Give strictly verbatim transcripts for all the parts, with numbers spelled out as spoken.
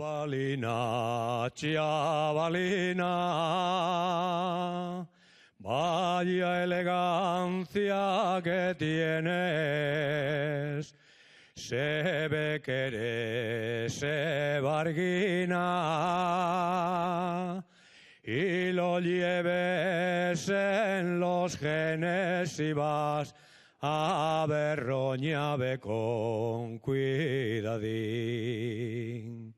Chavalina, chavalina, vaya elegancia que tienes. Se ve que eres sebarguina y lo lleves en los genes y vas a berroña, ve con cuidadín,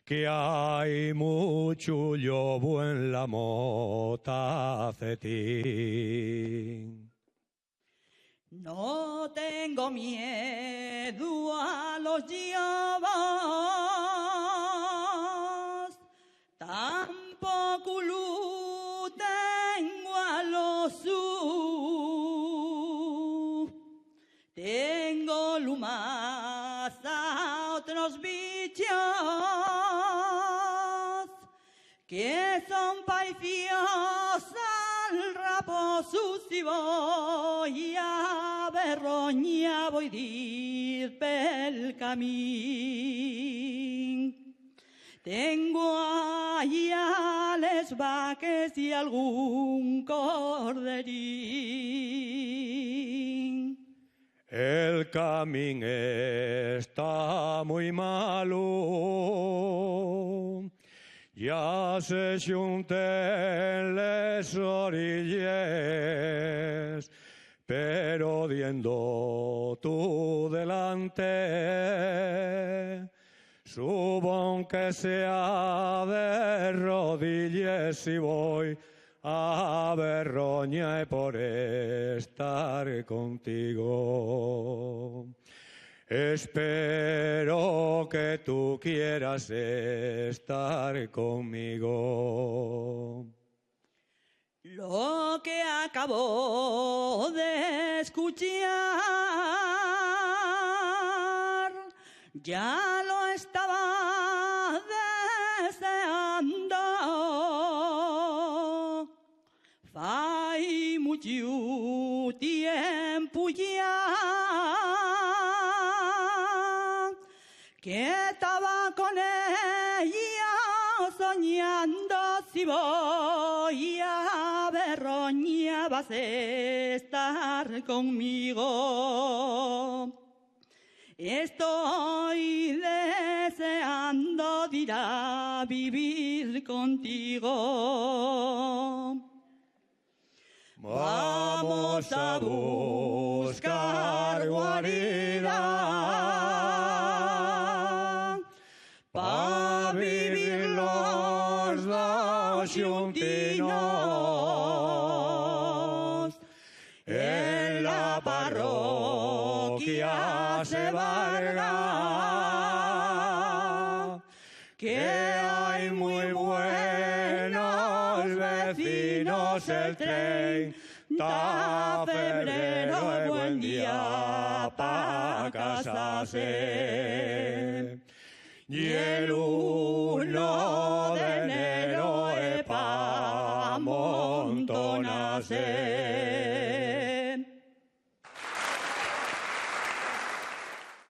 que hai muchu llobu en la mota, Cetín. No tengo miedo a los llavas, tampoco lo tengo a los su. Tengo lo más a otros bichos que son paicios al raposu, si voy a berroña, voy dir pel camín. Tengo allá les vaques y algún corderín. El camín está muy malo, ya se xunten les orilles, pero diendo tu delante, subo aunque sea de rodilles y voy a berroña y por estar contigo. Espero que tú quieras estar conmigo. Lo que acabo de escuchar ya lo estaba deseando. Fai muchu tiempu ya que taba con ella soñando, si voy a berroña vas a estar conmigo. Estoy deseando dir a vivir contigo. Vamos a buscar guarida pa vivir los dos xuntinos en la parroquia Sebarga, que hai mui buenos vecinos, el trenta febrero es buen día pa casase. Y el uno